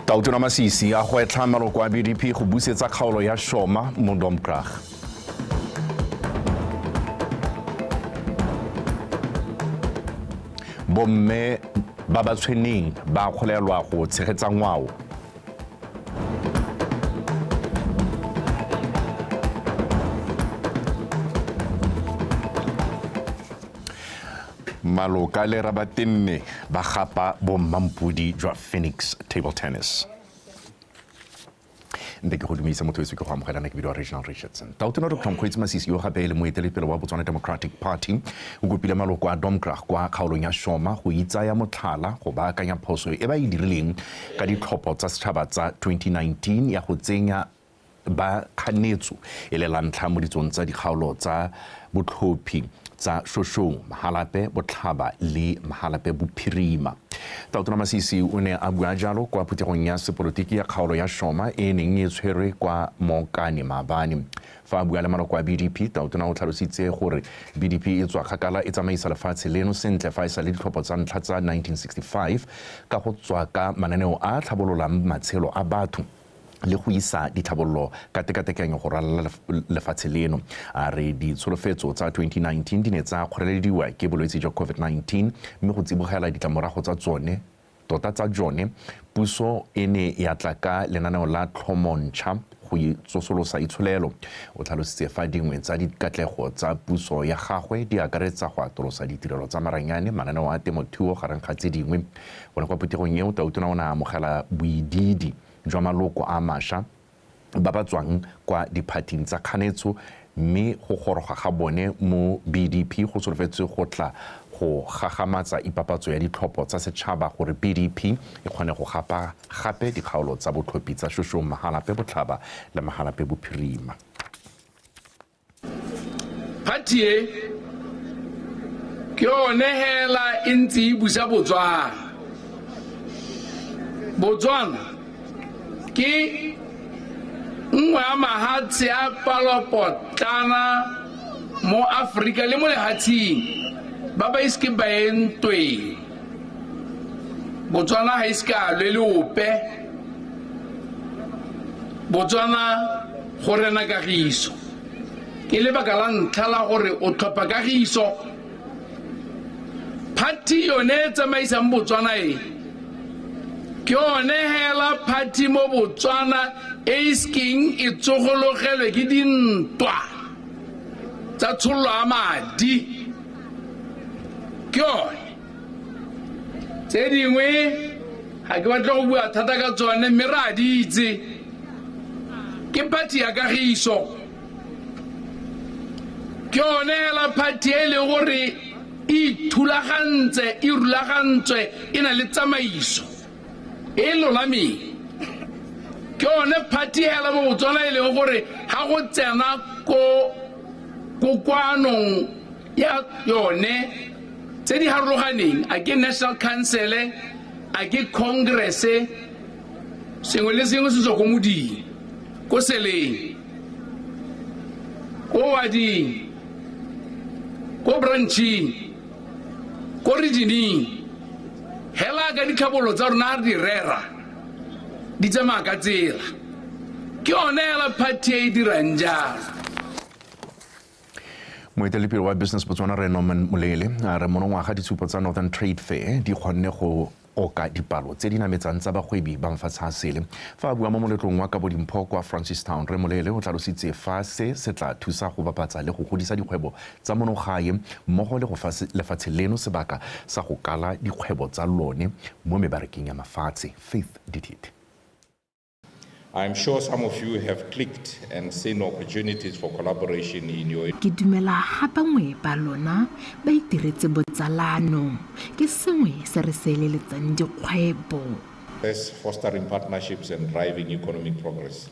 Tautona Masisi a gwetlha maloko a BDP go busetsa kgaolo ya Shoma mo Domkrag. Bomme ba ba tshweneng ba kgolelwa go tshegetsa ngwao. Maloka le Rabatenne ba gapa bommampodi jwa Phoenix Table Tennis. Nte ke go dumedisa motho wetswe ke go amogelana ke bidiwa Reginald Richardson. Tautona Dr Mokgweetsi Masisi yo gape e le moeteledipele wa Botswana Democratic Party o kopile maloko a Domkrag kwa kgaolong ya Shoma go itsaya motlhala go baakanya phoso e ba e dirileng ka ditlhopho tsa setšhaba tsa 2019 ya go tsenya ba kganetso e le la ntlha mo ditsong tsa dikgaolo tsa botlhophi tsa Shoshong, Mahalape Botlhaba le Mahalape Bophirima. Tautona Masisi o ne a bua jalo kwa phuthegong ya sepolotiki ya kgaolo ya Shoma e neng e tshwerwe kwa Mokane maabane. Fa a bua le maloko a BDP, Tautona o tlhalositse gore BDP e tswa kgakala e tsamaisa lefatshe leno sentle fa e sa le ditlhopho tsa ntlha tsa 1965 ka go tswa ka mananeo a tlhabololang matshelo a batho le go isa ditlhabololo ka tekatekanyo go ralala lefatshe leno. A re ditsholofetso tsa 2019 di ne tsa kgorelediwa ke bolwetse jwa COVID-19 mme go tsibogela ditlamorago tsa tsone tota tsa jone puso e ne ya tla ka lenaneo la tlhomontšha go tsosolosa itsholelo. O tlhalositse fa dingwe tsa dikatlego tsa puso ya gagwe di akaretsa go atolosa ditirelo tsa maranyane, mananeo a temothuo gareng ga tse dingwe. Gone kwa phuthegong eo Tautona o ne a amogela boidiidi jwa maloko a mašwa ba ba tswang kwa diphathing tsa kganetso mme go goroga ga bone mo BDP go solofetswe go tla go gagamatsa ipapatso ya ditlhopho tsa setšhaba gore BDP e kgone go gapa gape dikgaolo tsa botlhophi tsa Shoshong, Mahalape Botlhaba le Mahalape Bophirima. Party e ke yone hela e ntse e busa Botswana. Botswana ke nngwe ya mahatshe a palopotlana mo Aforika le mo lehatsheng ba ba ise ba ye ntweng. Botswana ga ise ka lwe le ope. Botswana go rena kagiso. Ke lebaka la ntlha la gore o tlhopha kagiso. Party yone e tsamaisang Botswana e ke yone hela party mo Botswana e isekeng e tsogologelwe ke dintwa tsa tshololo ya madi. Ke yone. Tse dingwe ga ke batle go bua thata ka tsone mme re a di itse. Ke party ya kagiso. Ke yone hela party e leng gore e ithulagantse, e rulagantswe, e na le tsamaiso e lolameng. Ke yone party hela mo Botswana e leng gore ga go tsena ko kokoanong ya yone tse di harologaneng, a ke National Council, a ke Congress, sengwe le sengwe se tswa ko moding, ko seleng, ko wading, ko branching, ko regioneng. Hela ka ditlhabololo tsa rona re di rera di tsamaya ka tsela. Ke yone hela party e dirang jalo. Moeteledipele wa Business Botswana re Norman Molele a re monongwaga ditshupo tsa Northern Trade Fair di kgonne go oka dipalo tse di nametsang tsa bagwebi ba mafatshe a sele. Fa a bua mo moletlong wa kabo dimpho kwa Francistown, Rre Molele o tlhalositse fa se se tla thusa go bapatsa le go godisa dikgwebo tsa mono gae mmogo le go fa lefatshe leno sebaka sa go kala dikgwebo tsa lone mo mebarakeng ya mafatshe. Faith Dithithe. I'm sure some of you have clicked and seen opportunities for collaboration in your... Ke dumela ga bangwe ba lona ba itiretse botsalano. Ke sengwe se re se eleletsang dikgwebo. As fostering partnerships and driving economic progress.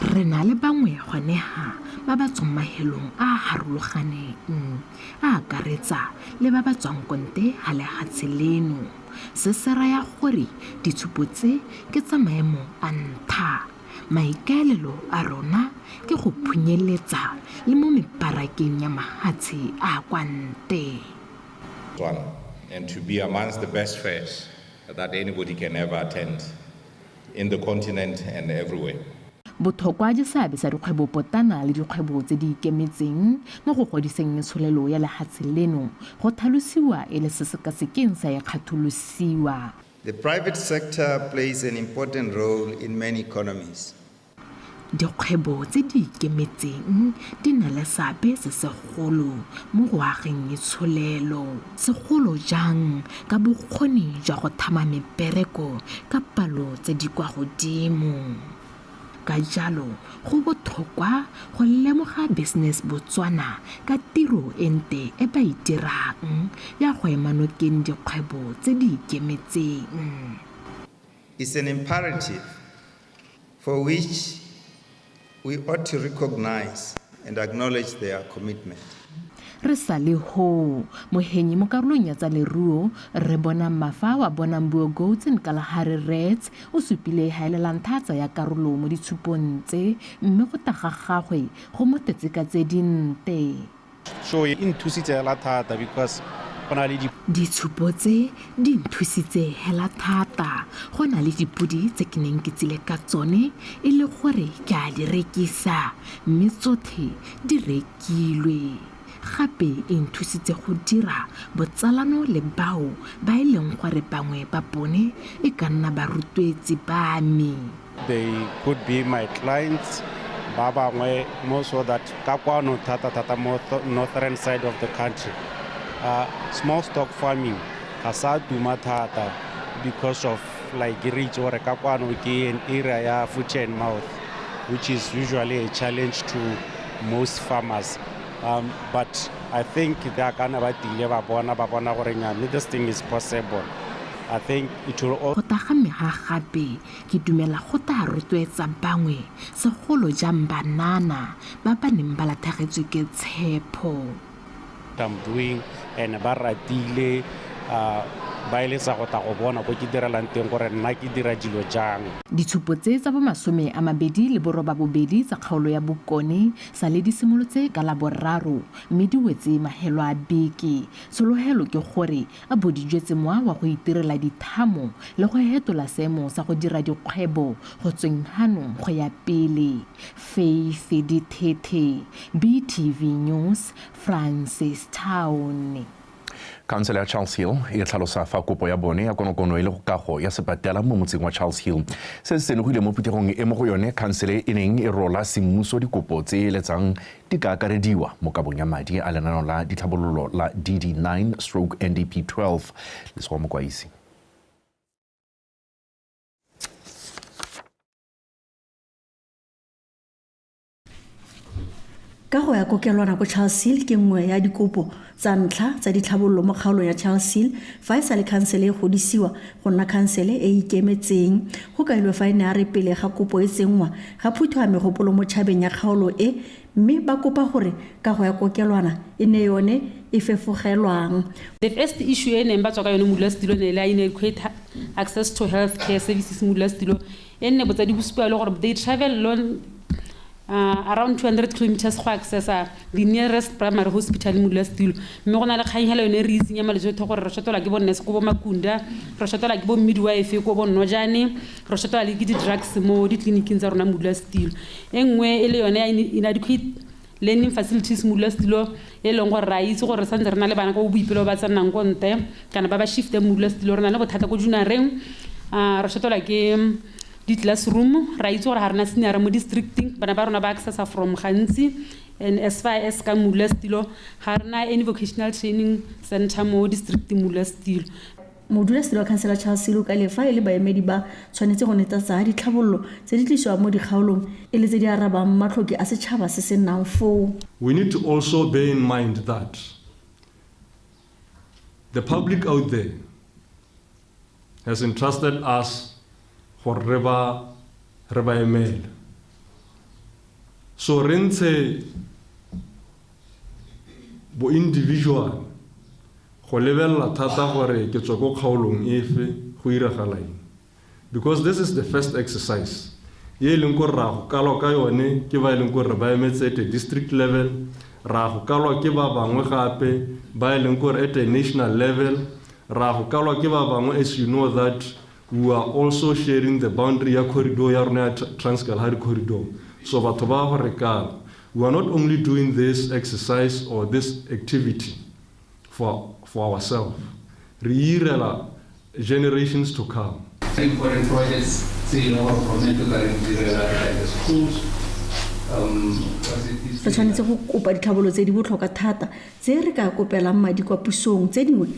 Re na le bangwe gone ha ba ba tswang mahelong a a harologaneng, a akaretsa le ba ba tswang konte ha lehatshe leno. Se se raya gore ditshupo tse ke tsa maemo a ntlha. Maikaelelo a rona ke go phunyeletsa le mo mebarakeng ya mahatshe a kwa ntle. And to be amongst the best fairs that anybody can ever attend. in the continent and everywhere. Botlhokwa jwa seabe sa dikgwebopotana le dikgwebo tse di ikemetseng mo go godiseng itsholelo ya lehatshe leno go tlhalosiwa e le se se ka sekeng sa ikgatholosiwa. The private sector plays an important role in many economies. Dikgwebo tse di ikemetseng di na le seabe se segolo mo go ageng itsholelo, segolo jang ka bokgoni jwa go thama mebereko ka palo tse di kwa godimo. Ka jalo, go botlhokwa go lemoga Business Botswana ka tiro e nte e ba e dirang ya go ema nokeng dikgwebo tse di ikemetseng. It's an imperative for which we ought to recognize and acknowledge their commitment. Re sa le ho mohenyi mo karolong ya tsa leruo re bona Mafa wa bonang Buo Goats and Kalahari Reds o supile haelelang thata ya karolo mo ditshupong tse mme go taga gagwe go mo tetse ka tse dinte. So e nthusitse hela thata because go na le ditshupo tse di nthusitse hela thata go na le dipodi tse ke neng ke tsile ka tsone e le gore ke a di rekisa mme tsotlhe di rekilwe. Gape e nthusitse go dira botsalano le bao ba e leng gore bangwe ba bone e ka nna barutwetsi ba me. They could be my clients, ba bangwe more so that ka kwano thata thata mo northern side of the country. Small stock farming ga sa tuma thata because of like re itse gore ka kwano ke an area ya foot and mouth, which is usually a challenge to most farmers. But I think they are kind of ba bona gore this thing is possible. I think it will all go taga mega gape ke dumela go ta rotloetsa bangwe segolo jang banana ba ba neng ba latlhegetswe ke tshepo. I'm doing and ba ratile ba eletsa go tla go bona ko ke direlang teng gore nna ke dira dilo jang. Ditshupo tse tsa bo 28 tsa kgaolo ya Bokone sa le di simolotse ka la boraro mme di wetse mahelo a beke. Tshologelo ke gore a bo di jetse mowa wa go itirela dithamo le go hetola seemo sa go dira dikgwebo go tsweng hanong go ya pele. Faith Dithethe, BTV News, Francistown. Khansele ya Charles Hill e tlhalosa fa kopo ya bone ya konokono e le go kago ya sepatela mo motseng wa Charles Hill. Se se senogile mo phuthegong e mo go yone khansele e neng e rola semmuso dikopo tse e letsang di ka akarediwa mo kabong ya madi a lenaneo la ditlhabololo la DD9/NDP12. Lesego Mokwaisi. Ka go ya kokelwana ko Charles Hill ke nngwe ya dikopo tsa ntlha tsa ditlhabololo mo kgaolong ya Charles Hill fa e sa le khansele e godisiwa go nna khansele e e ikemetseng. Go kailwe fa e ne a re pele ga kopo e tsenngwa ga phuthiwa megopolo mo tšhabeng ya kgaolo e mme ba kopa gore ka go ya kokelwana e ne yone e fefogelwang. The first issue e neng ba tswa ka yone modulasetilo ne le inadequate access to health care services modulasetilo e nne botsadi bo supa le gore they travel alone around 200 kilometers go accessa the nearest primary hospital modulasetilo mme go na le kgang hela yone re itseng ya malwetse otlhe gore re shotolwa ke bo nurse ko bo Makunda, re shotolwa ke bo midwife ko bo Nnojane, re shotolwa le ke di-drugs mo ditleliniking tsa rona modulasetilo. E nngwe e le yone ya inadequate learning facilities modulasetilo e leng gore re a itse gore re santse re na le bana ko boipelo ba tsenang ko ntle kana ba ba shifte modulasetilo, re na le bothata ko Junareng, re shotolwa ke di-classroom, ra itse gore ga rena senior mo districting, bana ba rona ba accessa from gantsi and as far as ka modulasetilo ga rena any vocational training center mo districting modulasetilo. Modulasetilo wa khansela Charles Hill ka lefa e le baemedi ba tshwanetse go netetsa ditlhabololo tse di tlisiwang mo dikgaolong e le tse di arabang matlhoki a setšhaba se se nnang foo. We need to also bear in mind that the public out there has entrusted us gore re ba emele. So re ntshe bo individual go lebelela thata gore ke tswa ko kgaolong efe go iragala eng, because this is the first exercise e leng gore ra go kalwa ka yone ke ba e leng gore ba emetse at a district level, ra go kalwa ke ba bangwe gape ba e leng gore at a national level, ra go kalwa ke ba bangwe. As you know that We are also sharing the boundary ya corridor ya rona ya Transkalahari corridor. So batho ba go rekana. We are not only doing this exercise or this activity for ourselves. Re irela generations to come. Important projects tse e leng gore government o ka re direla like the schools. Re tshwanetse go kopa ditlhabolo tse di botlhokwa thata tse re ka kopelang madi kwa pusong, tse dingwe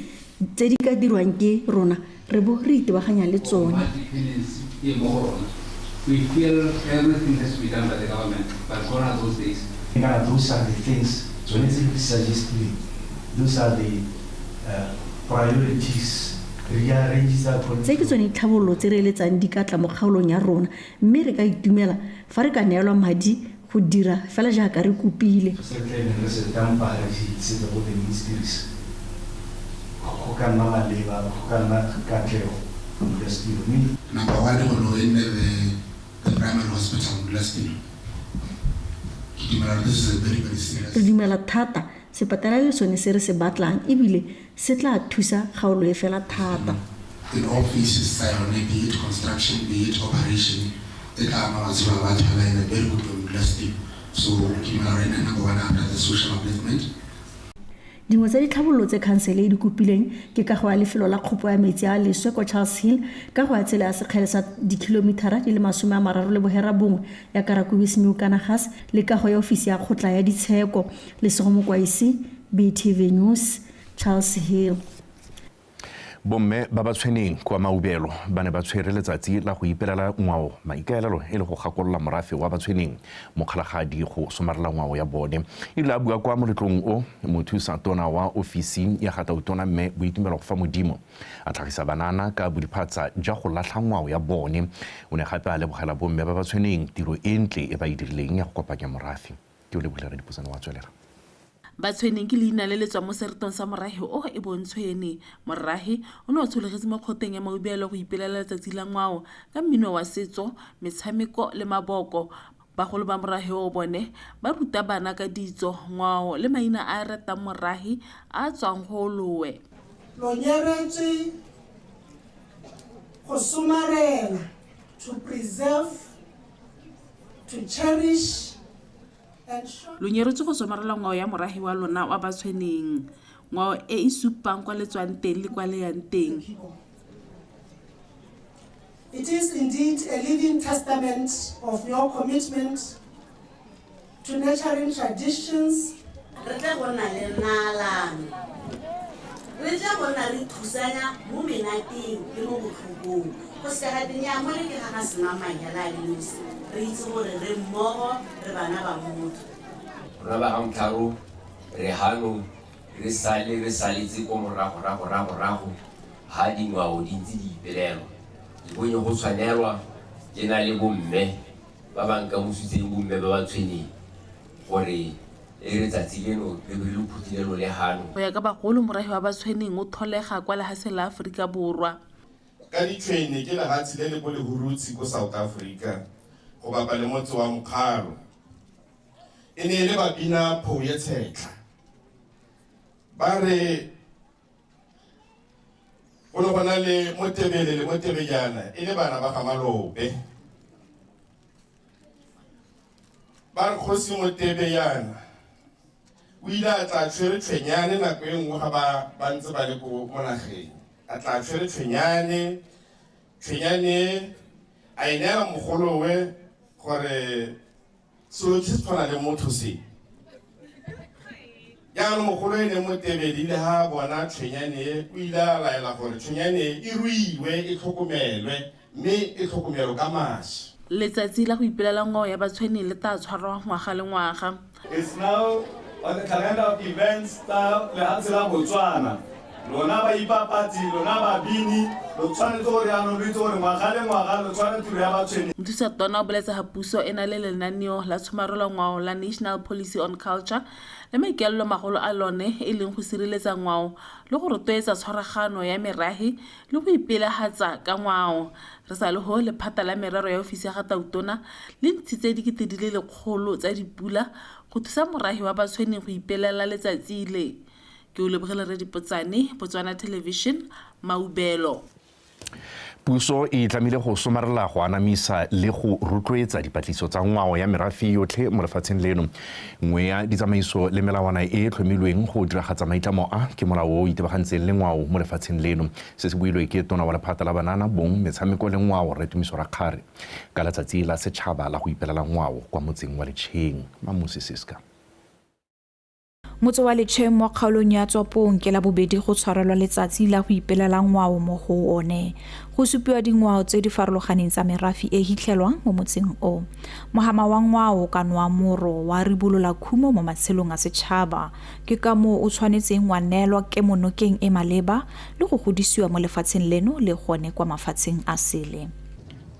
tse di ka dirwang ke rona re bo re itebaganya le tsone. We feel everything has to be done by the government, but gone are those days. Those are the things, those are the priorities. Tse ke tsone ditlhabololo tse re eletsang di ka tla mo kgaolong ya rona, mme re ka itumela fa re ka neelwa madi go dira fela jaaka re kopile. Go ka nna maleba, go ka nna katlego modulasetilo. Number one, gore e nne the primary hospital modulasetilo. Ke dumela this is a very very serious. Re dumela thata sepatela le sone se re se batlang ebile se tla thusa kgaolo e fela thata. In all phases tsa yone, be it construction, be it operation, e tla ama matshelo a batho fela in a very good way modulasetilo. So ke dumela gore e nne number one under the social upliftment. Dingwe tsa ditlhabololo tse khansele e di kopileng ke kago ya lefelo la kgopo ya metsi a leswe kwa Charles Hill, kago ya tsela ya sekgele sa dikilomitara di le 39 ya Karakubis-New-Kanagas le kago ya ofisi ya kgotla ya ditsheko. Lesego Mokwaisi, BTV News, Charles Hill. Bomme ba ba tshweneng kwa Maubelo ba ne ba tshwere letsatsi la go ipelela ngwao, maikaelelo e le go gakolola morafe wa Batshweneng mokgalagadi go somarela ngwao ya bone. E rile a bua kwa moletlong o, mothusa tona wa ofisi ya ga Tautona mme Boitumelo Go fa Modimo a tlhagisa banana ka bodiphatsa ja go latlha ngwao ya bone. O ne gape a lebogela bomme ba ba tshweneng tiro e ntle e ba e dirileng ya go kopanya morafe. Ke o lebogile Radipotsane wa tswelela. Batshweneng ke leina le le tswang mo seretong sa morahe o e bong Tshwene. Morahe o ne o tsholegetse mo kgoteng ya Maubelo go ipelela letsatsi la ngwao ka mmino wa setso, metshameko le maboko. Bagolo ba morahe o bone ba ruta bana ka ditso, ngwao le maina a a ratang morahe a a tswang go lowe. Lo nyeretswe go somarela, to preserve, to cherish. Lo nyeretswe go somarela ngwao ya morahe wa lona wa Batshweneng, ngwao e e supang kwa le tswang teng le kwa le yang teng. It is indeed a living testament of your commitment to nurturing traditions. Re tla go nna le nalane, re tla go nna re thusanya mo menateng le mo botlhokong. Go se ka ga teng mo le ke ga ga sena manyala a le nosi, re itse gore re mmogo, re bana ba motho. Rona ba ga Mtlharo re hano re sale re saletse ko morago rago rago rago ha dingwao di ntse di ipelelwa. Ke bone go tshwanelwa ke na le bomme ba ba nkamositseng, bomme ba ba tshweneng gore e re tsatsi leno le be le phuthile lo le hano. Go ya ka bagolo, morahe wa Batshweneng o tlholega kwa lehatshe la Aforika Borwa. Ka ditshwene ke lehatshe le le ko Lehurutshi ko South Africa go bapa le motse wa Mokgalo. E ne e le babina phou ye tshetlha. Ba re go ne go na le Motebele le Motebejana e le bana ba ga Malope. Ba re kgosi Motebejana o ile a tla tshwere tshwenyane nako e nngwe ga ba ntse ba le ko mo nageng. A tla tshwere tshwenyane, tshwenyane a e neela mogolowe gore selo se tshwana le motho se. Jaanong mogolo e ne Motebele ile ha bona tshwenyane, o ile a laela gore tshwenyane e ruiwe, e tlhokomelwe, mme e tlhokomelwe ka mašwi. Letsatsi la go ipelela ngwao ya Batshweneng le tla tshwarwa ngwaga le ngwaga. It's now on the calendar of events tsa lehatshe la Botswana. Lona ba ipapatsi, lona babini, lo tshwanetse gore jaanong lo itse gore ngwaga le ngwaga lo tshwara tiro ya Batshweneng. Mothusa tona o boletse ga puso e na le lenaneo la tshomarelo ngwao la National Policy on Culture le maikaelelo magolo a lone e leng go sireletsa ngwao le go rotloetsa tshwaragano ya merahe le go ipelagatsa ka ngwao. Re sa le ho lephata la merero ya ofisi ya ga Tautona le ntshitse 100,000 tsa dipula go thusa morahe wa Batshweneng go ipelela letsatsi le. Ke o lebogile Radipotsane, Botswana Television, Maubelo. Puso e tlamile go somarela go anamisa le go rotloetsa dipatlisiso tsa ngwao ya merafe yotlhe mo lefatsheng leno. Nngwe ya ditsamaiso le melawana e e tlhomilweng go diragatsa maitlamo a ke molao o o itebagantseng le ngwao mo lefatsheng leno. Se se builwe ke tona wa lephata la banana, bong, metshameko le ngwao, Rre Tumiso Rakgare, ka letsatsi la setšhaba la go ipelela ngwao kwa motseng wa Letšheng. Mamusi Siska. Motse wa Letšheng mo kgaolong ya Tswapong ke la bobedi go tshwarelwa letsatsi la go ipelela ngwao mo go one. Go supiwa dingwao tse di farologaneng tsa merafe e hitlhelwang mo motseng o. Mohama wa ngwao kana wa moro wa ribolola khumo mo matshelong a setšhaba. Ke ka moo o tshwanetseng wa neelwa kemonokeng e maleba le go godisiwa mo lefatsheng leno le gone kwa mafatsheng a sele.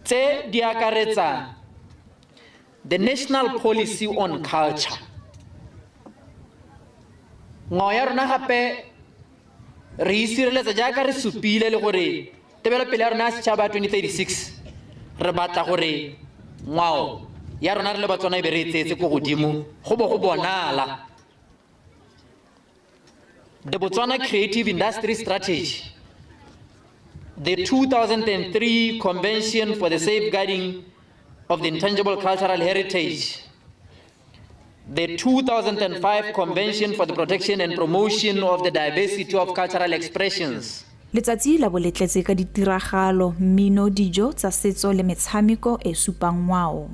Tse di akaretsang the National Policy on Culture. Ngwao ya rona gape re e sireletsa jaaka re supile le gore tebelopele ya rona ya setšhaba ya 2036 re batla gore ngwao ya rona re le Batswana e be re e tseetse ko godimo go bo go bonala. The Botswana Creative Industry Strategy, the 2003 Convention for the Safeguarding of the Intangible Cultural Heritage, the 2005 Convention for the Protection and Promotion of the Diversity of Cultural Expressions. Letsatsi la bo le tletse ka ditiragalo, mmino, dijo tsa setso le metshameko e supang ngwao.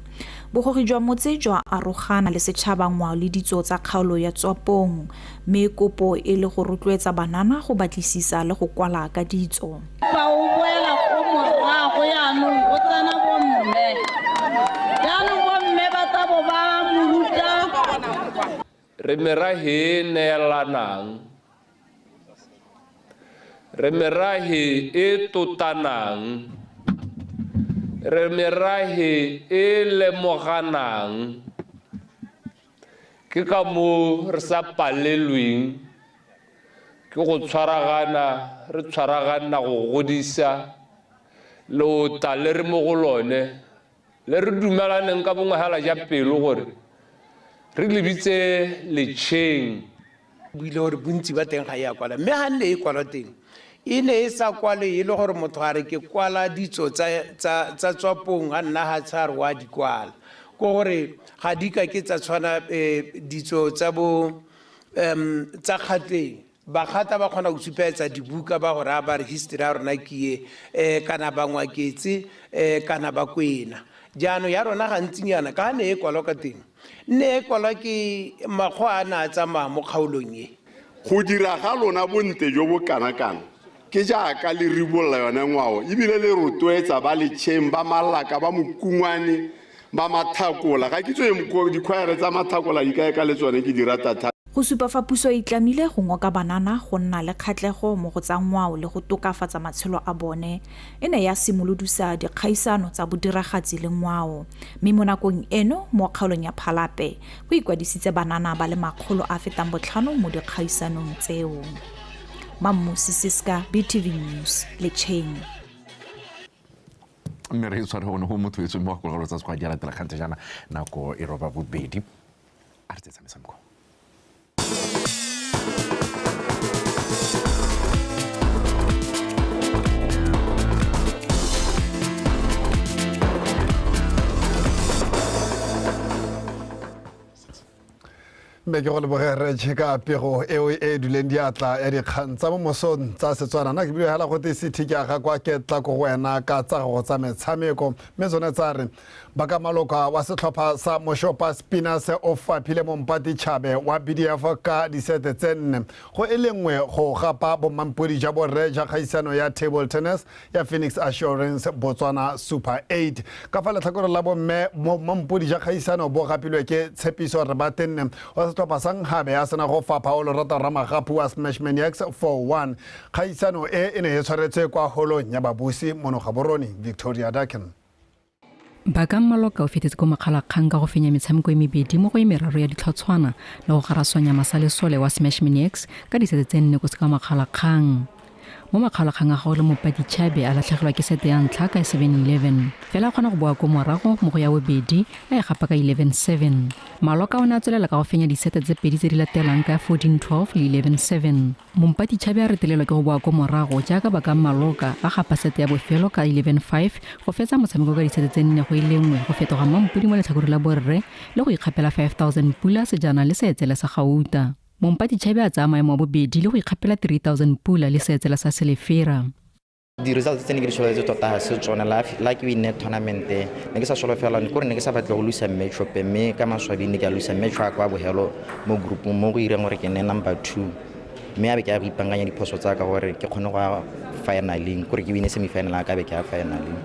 Bogogi jwa motse jwa arogana le setšhaba ngwao le ditso tsa kgaolo ya Tswapong, mme kopo e le go rotloetsa banana go batlisisa le go kwala ka ditso. Fa o boela ko morago jaanong o tsena bomme. Jaanong bomme ba tla bo ba mo ruta. Re merahe e neelanang, re merahe e totanang, re merahe e lemoganang. Ke ka moo re sa palelweng ke go tshwaragana, re tshwaragana go godisa leota le re mo go lone, le re dumelaneng ka bongwe hela ja pelo gore re lebitse Letšheng. Buile gore bontsi ba teng ga e a kwala, mme ga nne e kwalwa teng e ne e sa kwale e le gore motho a re ke kwala ditso tsa Tswapong a nna ga tsha re wa di kwala, ke gore ga di ka ke tsa tshwana ditso tsa bo tsa Kgatleng. Bakgatla ba kgona go supetsa dibuka ba gore a ba re history ya rona ke e, kana ba Ngwaketse, kana ba Kwena. Jaanong ya rona gantsinyana ka ne e kwalwa ka teng, nne e kwalwa ke makgwa a na a tsamaya mo kgaolong e. Go dira ga lona bontle jo bo kana-kana ke jaaka le ribolola yone ngwao, ebile le rotloetsa ba Letšheng, ba Malaka, ba Mokungwane, ba Mathakola. Ga ke tswe dikhwaere tsa Mathakola di kae ka le tsone ke di rata thata. Go supa fa puso e itlamile go ngoka banana go nna le kgatlhego mo go tsa ngwao le go tokafatsa matshelo a bone, e ne ya simolodisa dikgaisano tsa bodiragatsi le ngwao. Mme mo nakong eno mo kgaolong ya Phalape go ikwadisitse banana ba le 550 mo dikgaisanong tseo. Mammusi Siska, BTV News, Letšheng. Mme re tshware gone go motho etswe mo go tsa tswa di latela kgante jaana nako e roba bobedi. A re tsetsa metshameko. Mme ke go leboge re ka pego eo e duleng diatla ya dikgang tsa mo mosong tsa Setswana. Nna ke bile hela go te city ke aga kwa ke tla ko go wena ka tsa go tsa metshameko, mme tsone tsa re ba ka maloka wa setlhopha sa Moshopa Spinners o faphile Mompati Chabe wa BDF ka disete tse 4 go e le nngwe go gapa bommampodi ja borre ja kgaisano ya table tennis ya Phoenix Assurance Botswana Super 8. Ka fa letlhakoreng la bomme bommampodi ja kgaisano bo gapilwe ke Tshepiso Rebatenne wa setlhopha sa Nkgabe a sena go fapha o Lorato Ramagapu wa Smash Maniacs 4-1. Kgaisano e e ne e tshwaretswe kwa holong ya babusi mono Gaborone. Victoria Dakin. Bakang Maloka o fetetse ko makgalakgang ka go fenya metshameko e mebedi mo go e meraro ya ditlhotshwana le go garaswanya Masalesole wa Smash Maniacs ka disete tse 4 go seka makgalakgang. Mo makgaolakgang a gagwe le Mompati Chabe a latlhegelwa ke sete ya ntlha ka 7-11. Fela a kgona go boa ko morago mo go ya bobedi a e gapa ka 11-7. Maloka o ne a tswelela ka go fenya disete tse pedi tse di latelang ka 14-12 le 11-7. Mompati Chabe a retelelwa ke go boa ko morago jaaka Bakang Maloka a gapa sete ya bofelo ka 11-5 go fetsa motshameko ka disete tse 4-1 go fetoga mampodi mo letlhakoreng la borre le go ikgapela 5000 pula sejana le seetsele sa gauta. Mompati Chabe a tsaya maemo a bobedi le go ikgapela 3000 pula le seetsele sa selefera. Di-results tse ne ke di solofetse tota ga se tsone la ke winne tournament ne ke sa solofela kore ne ke sa batle go losa match ope, mme ka maswabi ne ke a losa match wa kwa bogelo mo groupong mo go ireng gore ke nne number 2, mme a be ke a go ipankanya diphoso tsa ka gore ke kgone go ya finaleng, kore ke wine semi-final a ka be ke ya finaleng.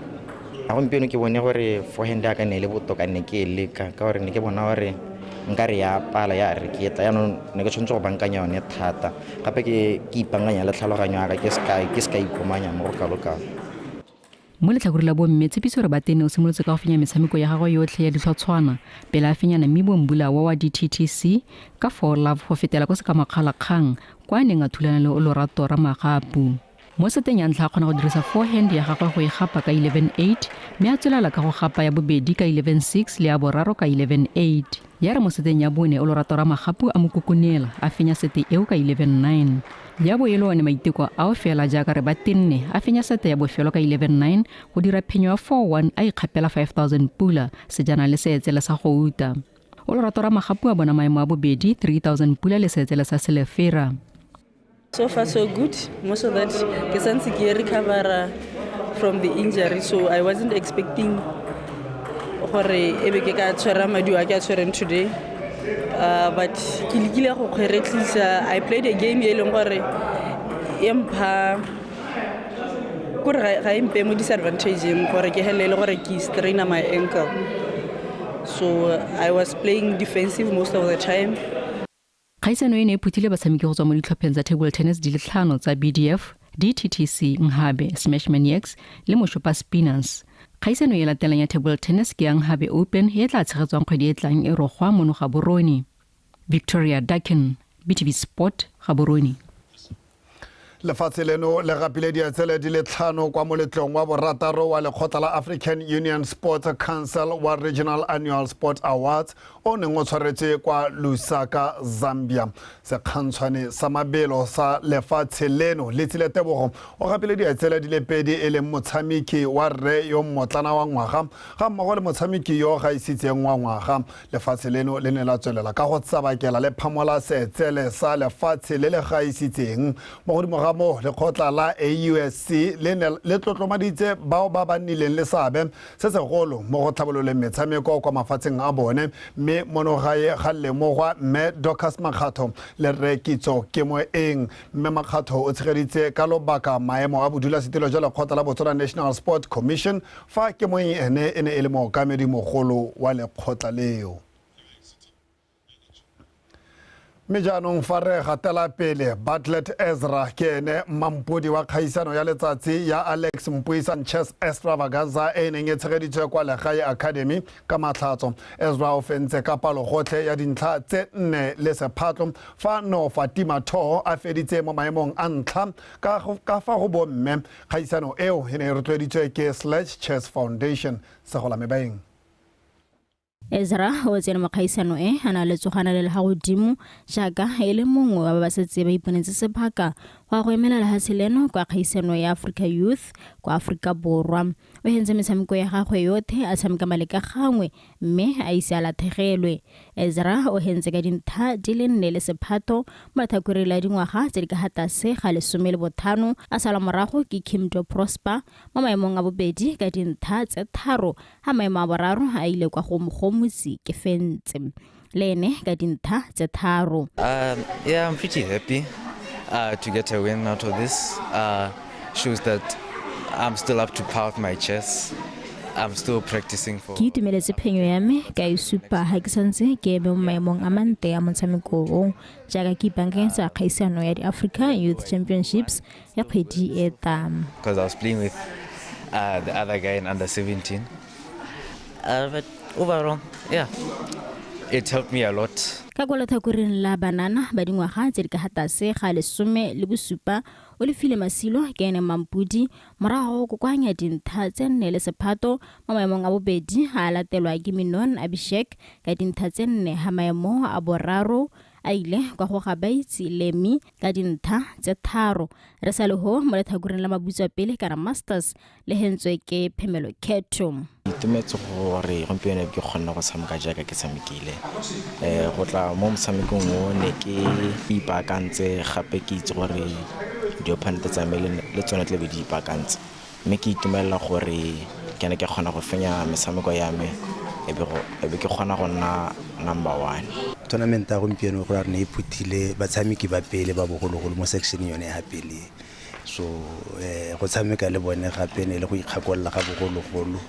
A gompieno ke bone gore forehand ya ka ne e le botoka, ne ke e leka ka gore ne ke bona gore nka re ya pala ya re ke etla, jaanong ne ke tshwanetse go bankanya yone thata, gape ke ipankanya le tlhaloganyo ya ka, ke seka ikomanya mo go kalo-kalo. Mo letlhakoreng la bomme, Tshepiso Rebatene o simolotse ka go fenya metshameko ya gagwe yotlhe ya ditlhotshwana pele a fenya Namibo Mbulawa wa DTTC ka 4 love go fetela ko sekamakgalakgang kwa a neng a thulana le Olorato Ramagapu. Mo seteng ya ntlha a kgona go dirisa forehand ya gagwe go e gapa ka 11-8, mme a tswelela ka go gapa ya bobedi ka 11-6 le ya boraro ka 11-8. Ya re mo seteng ya bone Olorato Ramagapu a mo kokonela a fenya sete eo ka 11-9. Ya bo e le one maiteko ao fela jaaka Rebatenne a fenya sete ya bofelo ka 11-9 go dira phenyo ya 4-1 a ikgapela 5000 pula sejana le seetsele sa gouta. Olorato Ramagapu a bona maemo a bobedi 3000 pula le seetsele sa selefera. So far so good, most of that ke santse ke recover from the injury, so I wasn't expecting gore e be ke ka tshwara maduo a ke a tshwereng today, but ke lekile go kgweretlisa. I played a game e leng gore e mpha kore ga e mpe mo disadvantageng gore ke helele gore ke straina my ankle, so I was playing defensive most of the time. Kgaisano e ne e phuthile batshameki go tswa mo ditlhopheng tsa table tennis di le 5 tsa BDF, DTTC, Nhabe, Smash Maniacs le Moshopa Spinners. Kgaisano e latelang ya table tennis ke ya Nhabe Open e tla tshegetswang kgwedi e tlang e rogwa mono Gaborone. Victoria Dakin, BTV Sport, Gaborone. Lefatshe leno le gapile diatsele di le 5 kwa moletlong wa borataro wa lekgotla la African Union Sports Council wa Regional Annual Sport Awards o neng o tshwaretswe kwa Lusaka, Zambia. Sekgantshwane sa mabelo sa lefatshe leno Letsile Tebogo o gapile diatsele di le 2 e leng motshameki wa rre yo mmotlana wa ngwaga ga mmogo le motshameki yo gaisitseng wa ngwaga. Lefatshe leno le ne la tswelela ka go tsabakela le phamola seetsele sa lefatshe le le gaisitseng. Mo godimo ga mo lekgotla la AUSC le tlotlomaditse bao ba ba nnileng le seabe se segolo mo go tlhabololeng metshameko kwa mafatsheng a bone, mme mono gae ga lemogwa mme Dorcas Makgatho le rre Kitso Kemoeng. Mme Makgatho o tshegeditse ka lobaka maemo a bodulasetilo jwa lekgotla la Botswana National Sport Commission, fa Kemoeng ene e ne e le mookamedi mogolo wa lekgotla leo. Mme jaanong fa re gatela pele, Bartlett Ezra ke ene mampodi wa kgaisano ya letsatsi ya Alex Mpuisan Chess Extravaganza e neng e tshegeditswe kwa Legae Academy ka Matlhatso. Ezra o fentse ka palo gotlhe ya dintlha tse 4 le sephatlo fa no Fatima Toho a feditse mo maemong a ntlha ka fa go bomme. Kgaisano eo e ne e rotloeditswe ke Sledge Chess Foundation. Segola Mebaeng. Ezra o tsene mo kgaisano e a na le tsogana le ga godimo jaaka e le mongwe wa ba ba setse ba iponetse sebaka go ya go emela lehatshe leno kwa kgaisano ya Africa Youth kwa Aforika Borwa. O hentse metshameko ya gagwe yothe a tshameka maleka gangwe mme a ise a latlhegelwe. Ezra o hentse ka dintlha di le 4 le sephato mo letlhakoreng la dingwaga tse di ka ga tlase ga 15, a sala morago ke Kimdo Prosper mo maemong a bobedi ka dintlha tse 3, ha maemo a boraro a ile kwa go Mogomotsi ke fentse le ene ka dintlha tse 3. Yeah, I'm pretty happy to get a win out of this. Shows that I'm still up to par with my chess. I'm still practicing for. Ke itumeletse phenyo ya me ka e supa ha ke santse ke eme mo maemong a mantle a motshameko o, jaaka ke ipaakanyetsa kgaisano ya di-Africa Youth Championships ya kgwedi e tlang. Because I was playing with the other guy in under 17. But overall, yeah, It helped me a lot. Ka kwa letlhakoreng la banana ba dingwaga tse di ka ga tlase ga 17, o lefile Masilo ke ene Mampudi morago go kokoanya dintlha tse 4 le sephato mo maemong a bobedi, a latelwa ke Minon Abhishek ka dintlha tse 4, ha maemo a boraro a ile kwa go Gabaitse Lemi ka dintlha tse 3. Re sa le ho mo letlhakoreng la mabutswapele kana Masters le hentswe ke Phemelo Khetho. Itumetse gore gompieno ke kgonne go tshameka jaaka ke tshamekile. Go tla mo motshamekong o ne ke ipaakantse, gape ke itse gore di-opponent tsa me le tsone tle be di ipaakantse, mme ke itumelela gore ke ne ke kgona go fenya metshameko ya me e be ke kgona go nna number 1. Tournament ya gompieno go re ne e phuthile batshameki ba pele ba bogologolo mo section yone ya pele, so go tshameka le bone gape ne le go ikgakolola ga bogologolo,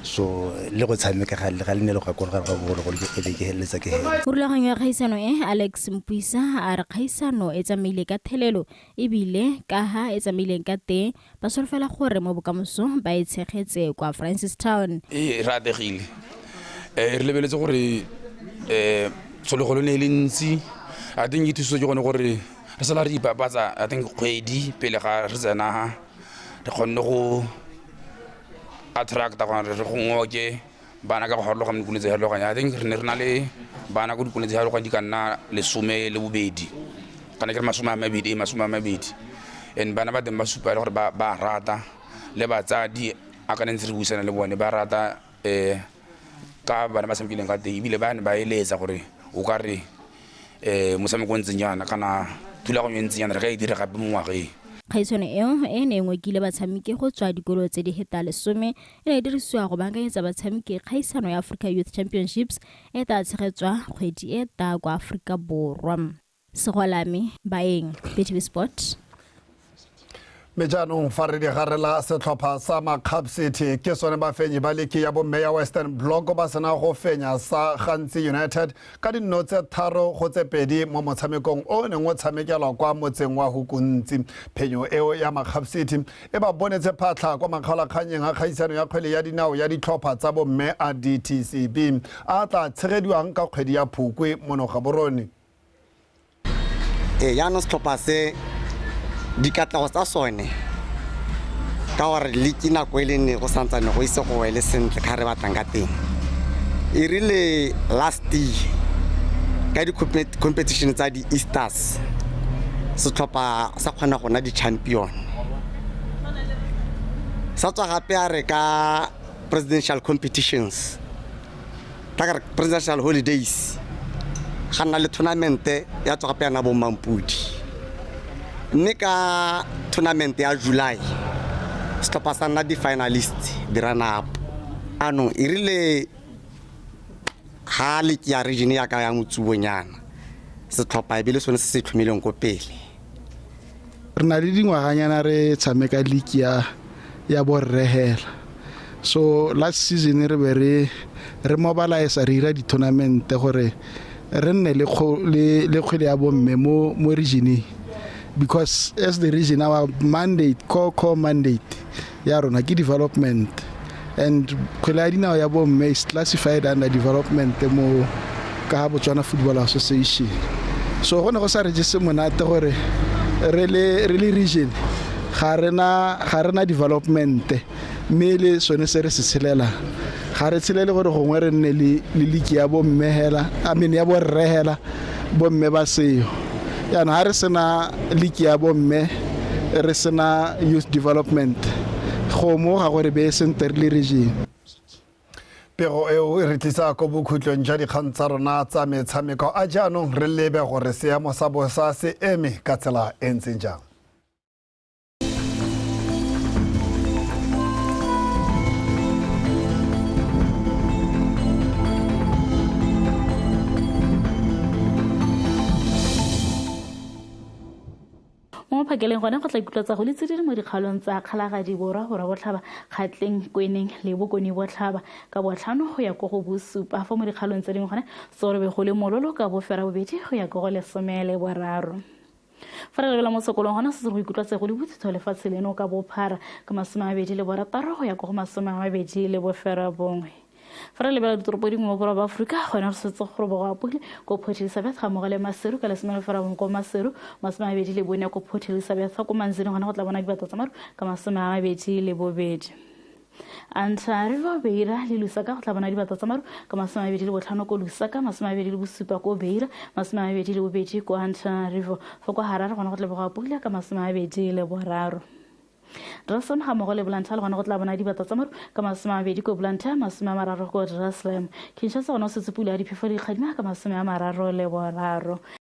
so le go tshameka ga le ne le go gakologa ga bogologolo e be ke heleletsa ke hela. Rulaganyo ya kgaisano e, Alex Mpuisa a re kgaisano e tsamaile ka thelelo ebile ka ha e tsamaileng ka teng ba solofela gore mo bokamosong ba e tshegetse kwa Francistown. E re atlegile, re lebeletse gore tshologelo ne e le ntsi. I think e thusitse ke gone gore re sala re ipapatsa, I think kgwedi pele ga re tsena re kgonne go attracta gore re go ngoke bana ka go harologana dikolo tse harologanyeng. I think re ne re na le bana ko dikolong tse harologanyeng di ka nna 12, kana ke re 20, and bana ba teng ba supa le gore ba rata, le batsadi a ka ntse re buisana le bone ba rata ka bana ba tshamekileng ka teng, ebile ba ne ba eletsa gore o ka re motshameko o ntseng jaana kana thulaganyo e ntseng jaana re ka e dira gape mo ngwageng. Kgaisano eo e ne e ngokile batshameki go tswa dikolo tse di heta 10, e ne e dirisiwa go baakanyetsa batshameki kgaisano ya Africa Youth Championships e tla tshegetswa kgwedi e tla kwa Aforika Borwa. Segolame Baeng, BTV Sport. Mme jaanong fa re digarela setlhopha sa Makgab City ke sone bafenyi ba liki ya bomme ya Western Block ba sena go fenya sa Gantsi United ka dinno tse 3-2 mo motshamekong o neng o tshamekelwa kwa motseng wa Hukuntsi. Phenyo eo ya Makgab City e ba bonetse phatlha kwa makgaolakganyeng a kgaisano ya kgwele ya dinao ya ditlhopha tsa bomme a DTCB a tla tshegediwang ka kgwedi ya Phukwi mono Gaborone. Jaanong setlhopha se dikatlego tsa sone ka gore le ke nako e le ne go santsane go ise go wele sentle ka re batlang ka teng. E rile last year ka di-competition tsa di-Easters setlhopha sa kgona go nna di-champion, sa tswa gape a re ka presidential competitions, tla ka re presidential holidays, ga nna le tournament ya tswa gape yana bo Mampudi. Mme ka tournament ya July setlhopha sa nna di-finalist di-runner up. Anong e rile ga le ke ya region ya ka ya Motsubonyana setlhopha e be le sone se se tlhomileng ko pele. Re na le dingwaganyana re tshameka league ya borre hela. So last season re be re mobilize re ira di-tournament gore re nne le kgwele ya bomme mo regioneng. Because as the region, our mandate, core mandate, ya rona ke development, and kgwele ya dinao ya bomme is classified under development mo ka Botswana Football Association. So go ne go sa re jese monate gore re le region ga rena development, mme le sone se re se tshelelang ga re tshelele gore gongwe re nne le league ya bomme hela, I mean ya borre hela, bomme ba seo. Jaanong ga re sena league ya bomme, re sena youth development, go mo ga gore be sentle re le region. Pego eo e re tlisa ko bokhutlong jwa dikgang tsa rona tsa metshameko a jaanong re lebe gore seemo sa bosa se eme ka tsela e ntseng jang. Mo phakeleng gone go tla ikutlwatsa go le tsididi mo dikgaolong tsa Kgalagadi Borwa, Borwa Botlhaba, Kgatleng, Kweneng le Bokone Botlhaba ka 5 go ya ko go 7. Fa mo dikgaolong tse dingwe gone sorobe go le mololo ka 8 go ya ko go 13. Fa re lebela mo sekolong gona se se go ikutlwatsa go le bothitho lefatshe leno ka bophara ka 26 go ya ko go 29. Fa re lebelela ditoropo dingwe mo borwa ba Aforika, gona re setse gore bo go apogile ko Port Elizabeth ga mmogo le Maseru ka 19 ko Maseru, 24 ko Port Elizabeth. Ko Manzini gona go tla bona dibata tsa maru ka 22. Antananarivo, Beira le Lusaka go tla bona dibata tsa maru ka 25 ko Lusaka, 27 ko Beira, 22 ko Antananarivo. Fa kwa Harare gona go tla bo go apogile ka 23. Dresden ga mmogo le Blantyre le gona go tla bona dibata tsa maru ka 20 ko Blantyre, 30 ko Dresden. Kinshasa gona o setse pula ya diphefo di kgadima ka 33.